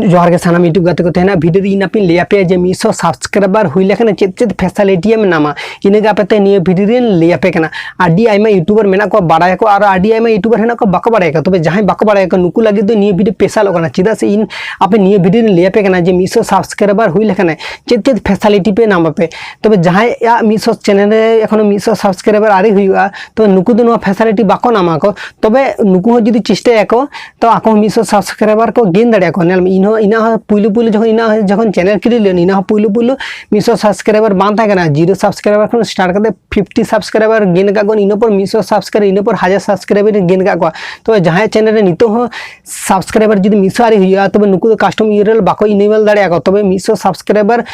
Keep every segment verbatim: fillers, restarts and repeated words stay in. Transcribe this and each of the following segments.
ᱡᱚᱦᱟᱨ ᱜᱮ ᱥᱟᱱᱟᱢ YouTube ᱜᱟᱛᱮ ᱠᱚ᱾ ᱛᱮᱦᱮᱧᱟᱜ video ᱨᱮ ᱤᱧ ᱟᱯᱮᱧ ᱞᱟᱹᱭ ᱟᱯᱮᱭᱟ ᱡᱮ ᱢᱤᱫ ᱥᱚ subscriber ᱦᱩᱭ ᱞᱮᱠᱷᱟᱱ ᱪᱮᱫ ᱪᱮᱫ facility ᱮᱢ ᱧᱟᱢᱟ, ᱤᱱᱟᱹᱜᱮ ᱟᱯᱮ ᱛᱮ ᱱᱤᱭᱟᱹ video ᱨᱮᱧ ᱞᱟᱹᱭ ᱟᱯᱮ ᱠᱟᱱᱟ᱾ ᱟᱹᱰᱤ ᱟᱭᱢᱟ YouTuber ᱢᱮᱱᱟᱜ ᱠᱚᱣᱟ, ᱵᱟᱲᱟᱭᱟᱠᱚ, ᱟᱨ ᱟᱹᱰᱤ ᱟᱭᱢᱟ YouTuber ᱦᱮᱱᱟᱜ ᱠᱚᱣᱟ ᱵᱟᱠᱚ ᱵᱟᱲᱟᱭᱟᱠᱚ᱾ ᱛᱚᱵᱮ ᱡᱟᱦᱟᱸᱭ ᱵᱟᱠᱚ ᱵᱟᱲᱟᱭᱟᱠᱚ ᱱᱩᱠᱩ ᱞᱟᱹᱜᱤᱫ ᱫᱚ ᱱᱤᱭᱟᱹ video special ᱚᱜ ᱠᱟᱱᱟ, ᱪᱮᱫᱟᱜ ᱥᱮ ᱤᱧ ᱟᱯᱮ ᱱᱤᱭᱟᱹ video ᱨᱮᱧ ᱞᱟᱹᱭ ᱟᱯᱮ ᱠᱟᱱᱟ ᱡᱮ ᱢᱤᱫ ᱥᱚ subscriber ᱦᱩᱭ ᱞᱮᱠᱷᱟᱱ ᱪᱮᱫ ᱪᱮᱫ facility ᱯᱮ ᱧᱟᱢ ᱟᱯᱮ᱾ ᱛᱚᱵᱮ ᱡᱟᱦᱟᱸᱭᱟᱜ ᱢᱤᱫ ᱥᱚ channel ᱨᱮ ᱮᱠᱷᱚᱱᱳ ᱢᱤᱫ ᱥᱚ subscriber ᱟᱹᱣᱨᱤ ᱦᱩᱭᱩᱜᱼᱟ, ᱛᱚ ᱱᱩᱠᱩ ᱫᱚ ᱱᱚᱣᱟ facility ᱵᱟᱠᱚ ᱧᱟᱢᱟ ᱠᱚ᱾ ᱛᱚᱵᱮ ᱱᱩᱠᱩ ᱦᱚᱸ ᱡᱩᱫᱤ ᱪᱮᱥᱴᱟᱭᱟᱠᱚ, ᱛᱚ ᱟᱠᱚ ᱦᱚᱸ ᱢᱤᱫ ᱥᱚ subscriber ᱠᱚ gain ᱫᱟᱲᱮᱭᱟᱠᱚᱣᱟ᱾ ᱧᱮᱞ ᱢᱮ, ᱤᱧ ᱦᱚᱸ ᱤᱧᱟᱹᱜ ᱦᱚᱸ ᱯᱩᱭᱞᱩ ᱯᱩᱭᱞᱩ ᱡᱚᱠᱷᱚᱱ ᱤᱧᱟᱹᱜ ᱦᱚᱸ ᱡᱚᱠᱷᱚᱱ channel create ᱞᱮᱱ, ᱤᱧᱟᱹᱜ ᱦᱚᱸ ᱯᱩᱭᱞᱩ ᱯᱩᱭᱞᱩ ᱢᱤᱫ ᱥᱚ subscriber ᱵᱟᱝ ᱛᱟᱦᱮᱸ ᱠᱟᱱᱟ᱾ Zero subscriber ᱠᱷᱚᱱ start ᱠᱟᱛᱮ fifty subscriber gain ᱟᱠᱟᱫ ᱠᱚᱣᱟ, ᱤᱱᱟᱹ ᱯᱚᱨ ᱢᱤᱫ ᱥᱚ subscriber, ᱤᱱᱟᱹ ᱯᱚᱨ ᱦᱟᱡᱟᱨ subscriber gain ᱟᱠᱟᱫ ᱠᱚᱣᱟ᱾ ᱛᱚᱵᱮ ᱡᱟᱦᱟᱸᱭ channel ᱨᱮ ᱱᱤᱛᱚᱜ ᱦᱚᱸ subscriber ᱡᱩᱫᱤ ᱢᱤᱫ ᱥᱚ ᱟᱹᱣᱨᱤ ᱦᱩᱭᱩᱜᱼᱟ, ᱛᱚᱵᱮ ᱱᱩᱠᱩ ᱫᱚ custom URL ᱵᱟᱠᱚ enable ᱫᱟᱲᱮᱭᱟᱜᱼᱟ ᱠᱚ᱾ ᱛᱚᱵᱮ ᱢᱤᱫ ᱥᱚ subscriber,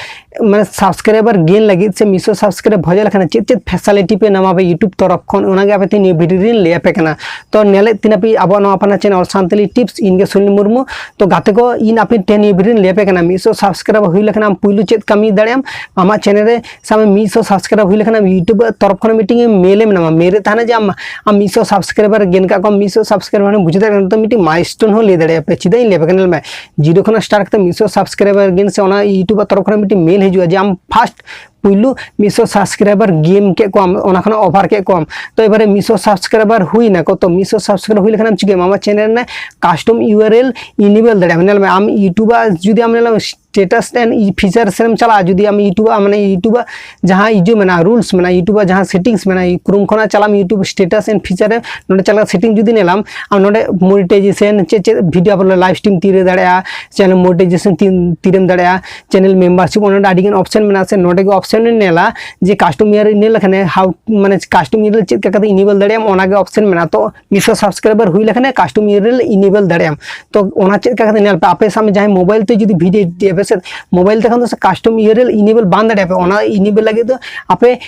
ᱢᱟᱱᱮ subscriber gain ᱞᱟᱹᱜᱤᱫ ᱥᱮ ᱢᱤᱫ ᱥᱚ subscribe ᱦᱚᱡᱚᱜ ᱞᱮᱠᱷᱟᱱ ᱪᱮᱫ ᱪᱮᱫ facility ᱯᱮ ᱧᱟᱢᱟ ᱯᱮ YouTube ᱛᱚᱨᱚᱯ ᱠᱷᱚᱱ, ᱚᱱᱟᱜᱮ ᱟᱯᱮ ᱛᱮ ᱱᱤᱭᱟᱹ video ᱨᱮᱧ ᱞᱟᱹᱭ ᱟᱯᱮ ᱠᱟᱱᱟ᱾ ᱛᱚ ᱧᱮᱞᱮᱫ ᱛᱤᱱᱟᱹᱯᱮ ᱟᱵᱚᱣᱟᱜ ᱱᱚᱣᱟ ᱟᱯᱱᱟᱨ channel All Santali Tips, ᱤᱧ ᱜᱮ ᱥᱩᱱᱤᱞ ᱢᱩᱨᱢᱩ᱾ ᱛᱚ ᱜᱟᱛᱮ ᱠᱚ, ᱤᱧ ᱟᱯᱮ ᱴᱷᱮᱱ ᱱᱤᱭᱟᱹ video ᱨᱮᱧ ᱞᱟᱹᱭ ᱟᱯᱮ ᱠᱟᱱᱟ, ᱢᱤᱫ ᱥᱚ subscriber ᱦᱩᱭ ᱞᱮᱠᱷᱟᱱ ᱟᱢ ᱯᱩᱭᱞᱩ ᱪᱮᱫ ᱠᱟᱹᱢᱤ ᱫᱟᱲᱮᱭᱟᱜ ᱟᱢ? ᱟᱢᱟᱜ channel ᱨᱮ ᱥᱟᱵ ᱢᱮ ᱢᱤᱫ ᱥᱚ subscriber ᱦᱩᱭ ᱞᱮᱠᱷᱟᱱ ᱟᱢ YouTube ᱛᱚᱨᱚᱯ ᱠᱷᱚᱱ ᱢᱤᱫᱴᱤᱝ mail ᱮᱢ ᱧᱟᱢᱟ᱾ Mail ᱨᱮ ᱛᱟᱦᱮᱱᱟ ᱡᱮ ᱟᱢ, ᱟᱢ ᱢᱤᱫ ᱥᱚ subscriber gain ᱠᱟᱜ ᱠᱚᱣᱟᱢ, ᱢᱤᱫ ᱥᱚ subscriber ᱢᱟᱱᱮ ᱵᱩᱡᱷᱟᱹᱣ ᱫᱟᱲᱮᱭᱟᱜ ᱠᱟᱱᱟ, ᱱᱤᱛᱚᱜ ᱢᱤᱫᱴᱤᱝ milestone ᱦᱚᱸ ᱞᱟᱹᱭ ᱫᱟᱲᱮᱭᱟᱜᱼᱟ ᱯᱮ᱾ ᱪᱮᱫᱟᱜ ᱤᱧ ᱞᱟᱹᱭ ᱟᱯᱮ ᱠᱟᱱᱟ, ᱧᱮᱞ ᱢᱮ, zero ᱠᱷᱚᱱᱟᱜ start ᱠᱟᱛᱮ ᱢᱤᱫ ᱥᱚ subscriber gain ᱥᱮ ᱚᱱᱟ YouTube ᱛᱚᱨᱚᱯ ᱠᱷᱚᱱ ᱢᱤᱫᱴᱤᱝ mail ᱦᱤᱡᱩᱜᱼᱟ ᱡᱮ ᱟᱢ first ᱯᱩᱭᱞᱩ ᱢᱤᱫ ᱥᱚ subscriber gain ᱠᱮᱫ ᱠᱚᱣᱟᱢ, ᱚᱱᱟ ᱠᱷᱚᱱᱟᱜ over ᱠᱮᱫ ᱠᱚᱣᱟᱢ᱾ ᱛᱚ ᱮᱵᱟᱨᱮ ᱢᱤᱫ ᱥᱚ subscriber ᱦᱩᱭᱱᱟ ᱠᱚ, ᱛᱚ ᱢᱤᱫ ᱥᱚ subscriber ᱦᱩᱭ ᱞᱮᱠᱷᱟᱱ ᱟᱢ ᱪᱤᱠᱟᱹᱭᱟᱢ? ᱟᱢᱟᱜ channel ᱨᱮ custom URL enable ᱫᱟᱲᱮᱭᱟᱜᱼᱟᱢ᱾ ᱧᱮᱞ ᱢᱮ, ᱟᱢ YouTube ᱟᱜ ᱡᱩᱫᱤ ᱟᱢ ᱧᱮᱞ ᱢᱮ status and features ᱨᱮᱢ ᱪᱟᱞᱟᱜᱼᱟ, ᱡᱩᱫᱤ ᱟᱢ YouTube ᱟᱜ ᱢᱟᱱᱮ YouTube ᱟᱜ ᱡᱟᱦᱟᱸ ᱤᱭᱟᱹ ᱢᱮᱱᱟᱜᱼᱟ, rules ᱢᱮᱱᱟᱜᱼᱟ, YouTube ᱟᱜ ᱡᱟᱦᱟᱸ settings ᱢᱮᱱᱟᱜᱼᱟ, Chrome ᱠᱷᱚᱱᱟᱜ ᱪᱟᱞᱟᱜ ᱟᱢ YouTube status and feature ᱨᱮ, ᱱᱚᱰᱮ ᱪᱟᱞᱟᱜ setting ᱡᱩᱫᱤ ᱧᱮᱞᱟᱢ, ᱟᱢ ᱱᱚᱰᱮ monetization ᱪᱮᱫ ᱪᱮᱫ video upload live stream ᱛᱤᱨᱮ ᱫᱟᱲᱮᱭᱟᱜᱼᱟ, channel monetization ᱛᱤᱱ ᱛᱤᱨᱮᱢ ᱫᱟᱲᱮᱭᱟᱜᱼᱟ, channel membership, ᱚᱱᱟ ᱟᱹᱰᱤ ᱜᱟᱱ option ᱢᱮᱱᱟᱜᱼᱟ ᱥᱮ, ᱱᱚᱰᱮ ᱜᱮ option ᱮ ᱧᱮᱞᱟ ᱡᱮ custom URL ᱤᱱᱟᱹ ᱞᱮᱠᱷᱟᱱ how, ᱢᱟᱱᱮ custom URL ᱪᱮᱫ ᱞᱮᱠᱟ ᱠᱟᱛᱮ enable ᱫᱟᱲᱮᱭᱟᱜᱼᱟᱢ, ᱚᱱᱟ ᱜᱮ option ᱢᱮᱱᱟᱜᱼᱟ᱾ ᱛᱚ ᱢᱤᱫ ᱥᱚ subscriber ᱦᱩᱭ ᱞᱮᱠᱷᱟᱱ custom URL enable ᱫᱟᱲᱮᱭᱟᱜᱼᱟᱢ᱾ ᱛᱚ ᱚᱱᱟ ᱪᱮᱫ ᱞᱮᱠᱟ ᱠᱟᱛᱮ ᱧᱮᱞ ᱯᱮ, ᱟᱯᱮ ᱥᱟᱵ ᱢᱮ ᱡᱟᱦᱟᱸᱭ mobile ᱛᱮ ᱡᱩᱫᱤ video edit ᱯᱮ ᱢᱳᱵᱟᱭᱤᱞ ᱛᱮᱠᱷᱟᱱ ᱫᱚ ᱥᱮ custom URL enable ᱵᱟᱝ ᱫᱟᱲᱮᱭᱟᱜᱼᱟ ᱯᱮ᱾ ᱚᱱᱟ enable ᱞᱟᱹᱜᱤᱫ ᱫᱚ ᱟᱯᱮ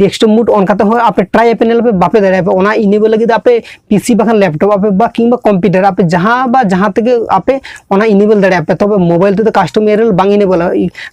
desktop mode on ᱠᱟᱛᱮ ᱦᱚᱸ ᱟᱯᱮ try ᱟᱯᱮ, ᱧᱮᱞ ᱯᱮ ᱵᱟᱯᱮ ᱫᱟᱲᱮᱭᱟᱜᱼᱟ ᱯᱮ᱾ ᱚᱱᱟ enable ᱞᱟᱹᱜᱤᱫ ᱫᱚ ᱟᱯᱮ PC ᱵᱟᱠᱷᱟᱱ laptop ᱟᱯᱮ ᱵᱟ ᱠᱤᱝᱵᱟ computer ᱟᱯᱮ ᱡᱟᱦᱟᱸ ᱵᱟ ᱡᱟᱦᱟᱸ ᱛᱮᱜᱮ ᱟᱯᱮ ᱚᱱᱟ enable ᱫᱟᱲᱮᱭᱟᱜᱼᱟ ᱯᱮ᱾ ᱛᱚᱵᱮ ᱢᱳᱵᱟᱭᱤᱞ ᱛᱮᱫᱚ custom URL ᱵᱟᱝ enable ᱟ᱾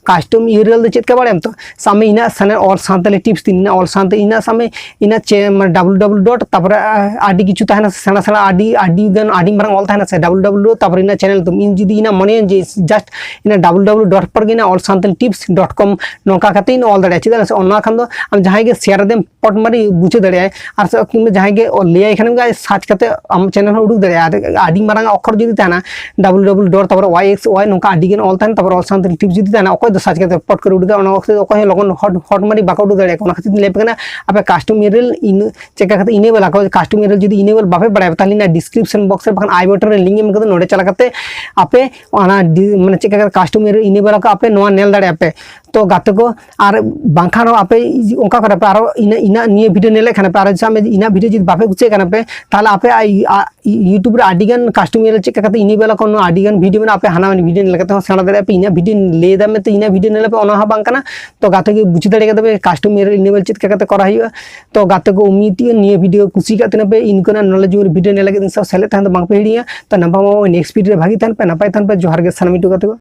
Custom URL ᱫᱚ ᱪᱮᱫ ᱞᱮᱠᱟ ᱵᱟᱲᱟᱭᱟᱢ ᱛᱚ? ᱥᱟᱵ ᱢᱮ ᱤᱧᱟᱹᱜ channel All Santali Tips ᱛᱤᱧ, ᱤᱧᱟᱹᱜ All Santali, ᱤᱧᱟᱹᱜ ᱥᱟᱵ ᱢᱮ ᱤᱧᱟᱹᱜ ᱪᱮ-, ᱢᱟᱱᱮ ᱰᱟᱵᱞᱩ ᱰᱟᱵᱞᱩ ᱰᱚᱴ, ᱛᱟᱯᱚᱨᱮ, ᱟ, ᱟᱹᱰᱤ ᱠᱤᱪᱷᱩ ᱛᱟᱦᱮᱱᱟ ᱥᱮ, ᱥᱮᱬᱟ ᱥᱮᱬᱟ ᱟᱹᱰᱤ, ᱟᱹᱰᱤ ᱜᱟᱱ, ᱟᱹᱰᱤ ᱢᱟᱨᱟᱝ ᱚᱞ ᱛᱟᱦᱮᱱᱟ ᱥᱮ, ᱰᱟᱵᱞᱩ ᱰᱟᱵᱞᱩ ᱰᱚᱴ, ᱛᱟᱯᱚᱨᱮ ᱤᱧᱟᱹᱜ channel ᱛᱟᱢ᱾ ᱤᱧ ᱡᱩᱫᱤ ᱤᱧᱟᱹᱜ ᱢᱚᱱᱮᱭᱟ ᱡᱮ just ᱤᱧᱟᱹᱜ ᱰᱟᱵᱞᱩ ᱰᱟᱵᱞᱩ ᱰᱚᱴ ᱯᱚᱨ ᱜᱮ ᱤᱧᱟᱹᱜ All Santali Tips dot com ᱱᱚᱝᱠᱟ ᱠᱟᱛᱮ ᱤᱧ ᱚᱞ ᱫᱟᱲᱮᱭᱟᱜᱼᱟ᱾ ᱪᱮᱫᱟᱜ ᱥᱮ ᱚᱱᱟ ᱠᱷᱟᱱ ᱫᱚ ᱟᱢ ᱡᱟᱦᱟᱸᱭ ᱜᱮ share ᱟᱫᱮᱢ ᱯᱚᱴ ᱢᱟᱨᱮ ᱵᱩᱡᱷᱟᱹᱣ ᱫᱟᱲᱮᱭᱟᱜᱼᱟᱭ᱾ ᱟᱨ ᱥᱮ ᱠᱤᱝᱵᱟ ᱡᱟᱦᱟᱸᱭ ᱜᱮ ᱞᱟᱹᱭᱟᱭ ᱠᱷᱟᱱᱮᱢ ᱜᱮ search ᱠᱟᱛᱮ ᱟᱢ channel ᱦᱚᱸ ᱩᱰᱩᱠ ᱫᱟᱲᱮᱭᱟᱜᱼᱟ᱾ ᱟᱨ ᱟᱹᱰᱤ ᱢᱟᱨᱟᱝ ᱚᱠᱠᱷᱚᱨ ᱡᱩᱫᱤ ᱛᱟᱦᱮᱱᱟ, ᱰᱟᱵᱞᱩ ᱰᱟᱵᱞᱩ ᱰᱚᱴ, ᱛᱟᱯᱚᱨᱮ Y X Y ᱱᱚᱝᱠᱟ ᱟᱹᱰᱤ ᱜᱟᱱ ᱚᱞ ᱛᱟᱦᱮᱱᱟ, ᱛᱟᱯᱚᱨᱮ All Santali Tips ᱡᱩᱫᱤ ᱛᱟᱦᱮᱱᱟ, ᱚᱠᱚᱭ ᱫᱚ search ᱠᱟᱛᱮ ᱯᱚᱴ ᱠᱚᱨᱮ ᱩᱰᱩᱠᱟ? ᱚᱱᱟ ᱚᱠᱛᱚ ᱫᱚ ᱚᱠᱚᱭ ᱦᱚᱸ ᱞᱚᱜᱚᱱ ᱦᱚᱴ, ᱦᱚᱴ ᱢᱟᱨᱮ ᱵᱟᱠᱚ ᱩᱰᱩᱠ ᱫᱟᱲᱮᱭᱟᱜᱼᱟ᱾ ᱚᱱᱟ ᱠᱷᱟᱹᱛᱤᱨ ᱛᱮ ᱞᱟᱹᱭ ᱟᱯᱮ ᱠᱟᱱᱟ, ᱟᱯᱮ custom URL ᱤᱱᱟᱹ ᱪᱮᱠᱟ ᱠᱟᱛᱮ enable ᱟᱠᱚ, custom URL ᱡᱩᱫᱤ enable ᱵᱟᱯᱮ ᱵᱟᱲᱟᱭᱟ, ᱛᱟᱦᱚᱞᱮ ᱤᱧᱟᱹᱜ description box ᱨᱮ ᱵᱟᱠᱷᱟᱱ I button ᱨᱮ link ᱮᱢ ᱠᱟᱫᱟ, ᱱᱚᱰᱮ ᱪᱟᱞᱟᱣ ᱠᱟᱛᱮ ᱟᱯᱮ ᱚᱱᱟ ᱰᱤ-, ᱢᱟᱱᱮ ᱪᱮᱫ ᱞᱮᱠᱟ custom enable ᱟᱠᱟᱫ ᱟᱯᱮ, ᱱᱚᱣᱟ ᱧᱮᱞ ᱫᱟᱲᱮᱭᱟᱜᱼᱟ ᱯᱮ᱾ ᱛᱚ ᱜᱟᱛᱮ ᱠᱚ, ᱟᱨ ᱵᱟᱝᱠᱷᱟᱱ ᱦᱚᱸ ᱟᱯᱮ ᱚᱱᱠᱟ ᱠᱚᱨᱮ ᱯᱮ ᱟᱨᱚ ᱤᱱᱟᱹ, ᱤᱱᱟᱹ ᱱᱤᱭᱟᱹ video ᱧᱮᱞᱮᱫ ᱠᱷᱟᱱ ᱯᱮ, ᱟᱨᱚ ᱥᱟᱵ ᱢᱮ ᱤᱱᱟᱹ video ᱡᱩᱫᱤ ᱵᱟᱯᱮ ᱠᱩᱥᱤᱭᱟᱜ ᱠᱟᱱᱟ ᱯᱮ, ᱛᱟᱦᱚᱞᱮ ᱟᱯᱮ ᱟᱭ-, ᱟ-, YouTube ᱨᱮ ᱟᱹᱰᱤ ᱜᱟᱱ custom URL ᱪᱮᱫ ᱞᱮᱠᱟ ᱠᱟᱛᱮ enable ᱟᱠᱚ, ᱱᱚᱣᱟ ᱟᱹᱰᱤ ᱜᱟᱱ video ᱢᱮᱱᱟᱜᱼᱟ, ᱟᱯᱮ ᱦᱟᱱᱟ video ᱧᱮᱞ ᱠᱟᱛᱮ ᱦᱚᱸ ᱥᱮᱬᱟ ᱫᱟᱲᱮᱭᱟᱜᱼᱟ ᱯᱮ᱾ ᱤᱱᱟᱹ video ᱞᱟᱹᱭ ᱮᱫᱟ ᱢᱮᱱᱛᱮ ᱤᱱᱟᱹ video ᱧᱮᱞ ᱯᱮ, ᱚᱱᱟ ᱦᱚᱸ ᱵᱟᱝ ᱠᱟᱱᱟ᱾ ᱛᱚ ᱜᱟᱛᱮ ᱠᱚ ᱵᱩᱡᱷᱟᱹᱣ ᱫᱟᱲᱮ ᱠᱟᱫᱟ ᱯᱮ custom URL enable ᱪᱮᱫ ᱞᱮᱠᱟ ᱠᱟᱛᱮ ᱠᱚᱨᱟᱣ ᱦᱩᱭᱩᱜᱼᱟ᱾ ᱛᱚ ᱜᱟᱛᱮ ᱠᱚ ᱩᱢᱤᱫ ᱱᱤᱭᱟᱹ video ᱠᱩᱥᱤ ᱠᱟᱜ ᱛᱟᱦᱮᱱᱟ ᱯᱮ, ᱤᱱᱠᱟᱹᱱᱟᱜ knowledge video ᱧᱮᱞ ᱞᱟᱹᱜᱤᱫ ᱤᱧ ᱥᱟᱶ ᱥᱮᱞᱮᱫ ᱛᱟᱦᱮᱱ ᱫᱚ ᱵᱟᱝ ᱯᱮ ᱦᱤᱲᱤᱧᱟ᱾ ᱛᱚ ᱱᱟᱯᱟᱭ next video ᱨᱮ ᱵᱷᱟᱜᱤ ᱛᱟᱦᱮᱱ ᱯᱮ, ᱱᱟᱯᱟᱭ ᱛᱟᱦᱮᱱ ᱯᱮ᱾ ᱡᱚᱦᱟᱨ ᱜᱮ ᱥᱟᱱᱟᱢ ᱜᱟᱛᱮ ᱠᱚ᱾